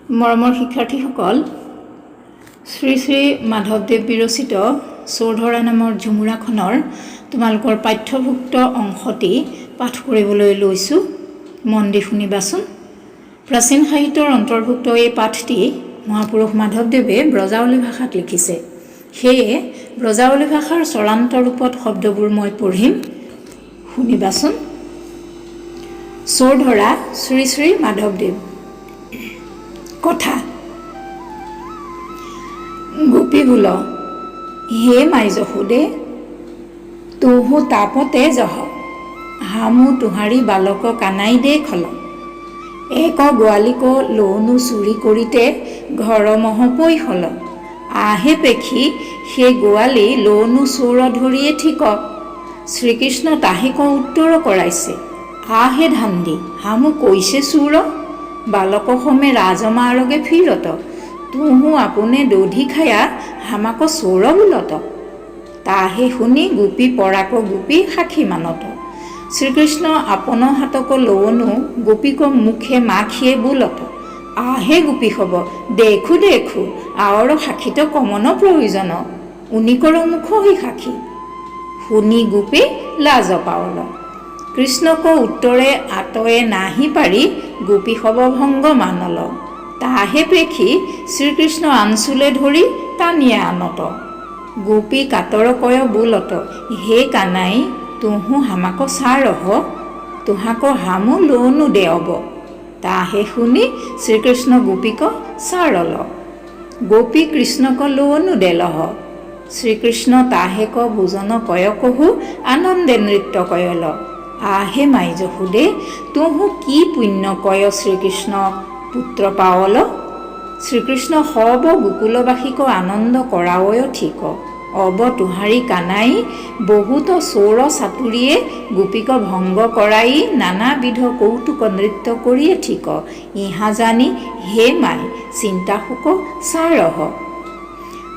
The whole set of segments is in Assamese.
মৰমৰ শিক্ষাৰ্থীসকল, শ্ৰী শ্ৰী মাধৱদেৱ বিৰচিত চোৰধৰা নামৰ ঝুমুৰাখনৰ তোমালোকৰ পাঠ্যভুক্ত অংশটি পাঠ কৰিবলৈ লৈছোঁ। মন দি শুনিবাচোন। প্ৰাচীন সাহিত্যৰ অন্তৰ্ভুক্ত এই পাঠটি মহাপুৰুষ মাধৱদেৱে ব্ৰজাৱলী ভাষাত লিখিছে। সেয়ে ব্ৰজাৱলী ভাষাৰ চূড়ান্ত ৰূপত শব্দবোৰ মই পঢ়িম, শুনিবাচোন। চোৰধৰা, শ্ৰী শ্ৰী মাধৱদেৱ। কথা। গোপী বোল, হে মাই যশোদে, তুহু তাপতে জহ, হামু তোহাৰি বালক কানাই দেখল। এক গোৱালিক লৌনো চুৰি কৰিতে ঘৰ মহ পৈশল। আহে পেখি সেই গোৱালি লৌনো চোৰ ধৰিয়ে ঠিক। শ্ৰীকৃষ্ণ তাহেক উত্তৰ কৰাইছে, আহে ধান্দি, হামু কৈছে চোৰ? বালক সমে ৰাজমাৰ্গে ফিৰত, তুহু আপোনে দধি খায়া হামাক চোৰ বোলত। তাহে শুনি গোপী পৰাক গোপী সাক্ষী মানত। শ্ৰীকৃষ্ণ আপন হাতক লৱণু গোপীক মুখে মাখিয়ে বোলত, আহে গোপী হব, দেখো দেখো, আৱৰ সাক্ষীত কমন প্ৰয়োজন, উনিকৰ মুখ হি সাক্ষী। শুনি গোপী লাজ পাৱল। কৃষ্ণক উত্তৰে আতয়ে নাহি পাৰি গোপী সব ভংগ মানল। তাহে পেখি শ্ৰীকৃষ্ণ আঞ্চুলে ধৰি টানিয়ে আনত। গোপী কাতৰ কয় বোলত, হে কানাই, তুহু হামাক চাৰহ, তোহাক হামো লৌনো দেৱব। তাহে শুনি শ্ৰীকৃষ্ণ গোপীক চাৰল। গোপী কৃষ্ণক লৌনো দেলহ। শ্ৰীকৃষ্ণ তাহেক ভোজন কয় কহু আনন্দে নৃত্য কয়ল। আহে মাই যশোদে, তুহু কি পুণ্য কয় শ্ৰীকৃষ্ণ পুত্ৰ পাৱল? শ্ৰীকৃষ্ণ সব গোকুলবাসীক আনন্দ কৰাৱয় ঠিক। অব তোহাৰি কানাই বহুত চৌৰ চাতুৰিয়ে গোপীক ভংগ কৰাই নানাবিধ কৌতুক নৃত্য কৰিয়ে ঠিক। ইহা জানি হে মাই, চিন্তা শোক চাৰহ।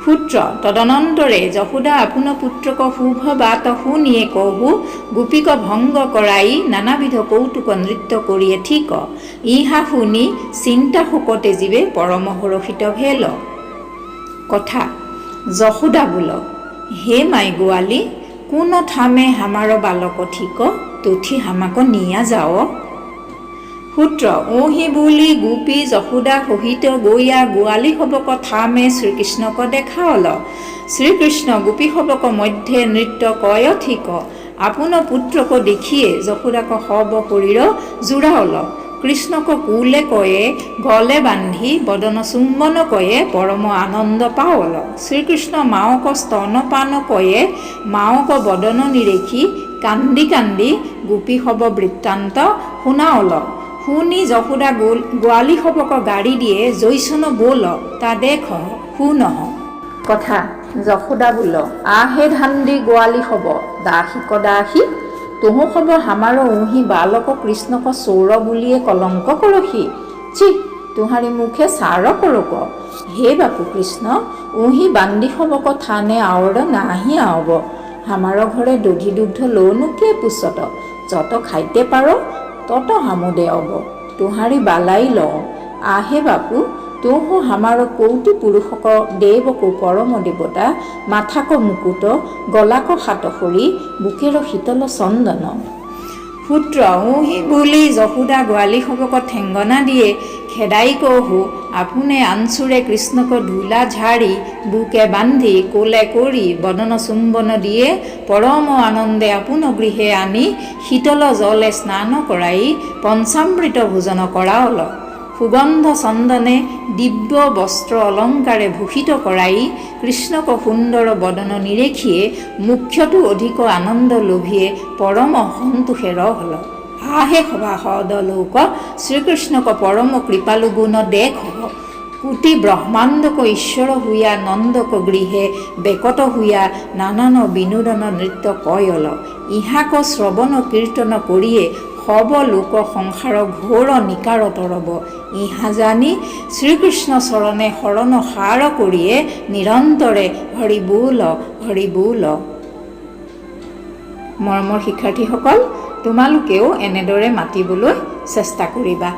সূত্ৰ। তদনন্তৰে যশোদা আপোন পুত্ৰক শুভ বাত শুনিয়ে কহু গোপীক ভংগ কৰাই নানাবিধ কৌতুক নৃত্য কৰিয়ে ঠিক। ইহা শুনি চিন্তা শোকতে জীৱে পৰম হৰষিত ভেল। কথা। যশোদা বোল, হে মাই গোৱালী, কোন থামে হামাৰ বালক ঠিক, তথি হামাক নিয়া যাও। সূত্ৰ। ওহি বুলি গোপী যশোদা সহিত গৈয়া গোৱালী সবক থামে শ্ৰীকৃষ্ণক দেখাৱল। শ্ৰীকৃষ্ণ গোপী সবক মধ্যে নৃত্য কয় ঠিক। আপোন পুত্ৰক দেখিয়ে যশোদাক সব শৰীৰ জোৰাৱল। কৃষ্ণক কোলে কয়ে গলে বান্ধি বদন চুম্বন কয়ে পৰম আনন্দ পাৱল। শ্ৰীকৃষ্ণ মাৱক স্তনপান কয়ে মাৱক বদন নিৰেখি কান্দি কান্দি গোপী সব বৃত্তান্ত শুনাৱল। শুনি যশোদা গোৱালী সবক গাড়ী দিয়ে জৈচন বোল তা দেখ শুনহ। কথা। যশোদা বোল, আহে ধান্দি গোৱালী সব, দাসীক দাসী, তুহু সব হামাৰ উহি বালক কৃষ্ণক চৌৰ বুলিয়ে কলংক কৰসি। ছি, তোহাৰি মুখে চাৰ কৰক। হে বাপু কৃষ্ণ, উহি বান্দি সবক থানে আৱৰ নাহি আৱব। হামাৰ ঘৰে দধি দুগ্ধ লৌনো কে পুছত? যত খাইতে পাৰ তত হামো দেৱব, তোহাৰি বালাই লওঁ। আহে বাপু, তুহু হামাৰ কৌটি পুৰুষক দেৱকো পৰম দেৱতা, মাথাক মুকুট, গলাক সাতসৰী, বুকেৰ শীতল চন্দন। সূত্ৰ। উহি বুলি যশোদা গোৱালী সবক ঠেঙ্গনা দিয়ে খেদাই কহু আপোনে আঞ্চুৰে কৃষ্ণক ধূলা ঝাৰি বুকে বান্ধি কোলে কৰি বদন চুম্বন দিয়ে পৰম আনন্দে আপোন গৃহে আনি শীতল জলে স্নান কৰাই পঞ্চামৃত ভোজন কৰাৱল। সুগন্ধ চন্দনে দিব্য বস্ত্ৰ অলংকাৰে ভূষিত কৰাই কৃষ্ণক সুন্দৰ বদন নিৰেখিয়ে মুখ্যতো অধিক আনন্দ লভিয়ে পৰম সন্তোষে ৰহল। আহে সভাসদ লোক, শ্ৰীকৃষ্ণক পৰম কৃপালু গুণ দেখ। কোটি ব্ৰহ্মাণ্ডক ঈশ্বৰ হুইয়া নন্দক গৃহে বেকত হুইয়া নানান বিনোদন নৃত্য কয়ল। ইহাক শ্ৰৱণ কীৰ্তন কৰিয়ে সব লোক সংসাৰ ঘোৰ নিকাৰ তৰব। ইহা জানি শ্ৰীকৃষ্ণ চৰণে শৰণ সাৰ কৰিয়ে নিৰন্তৰে হৰি বোল, হৰি বোল। মৰমৰ শিক্ষাৰ্থীসকল, তোমালোকেও এনেদৰে মাতিবলৈ চেষ্টা কৰিবা।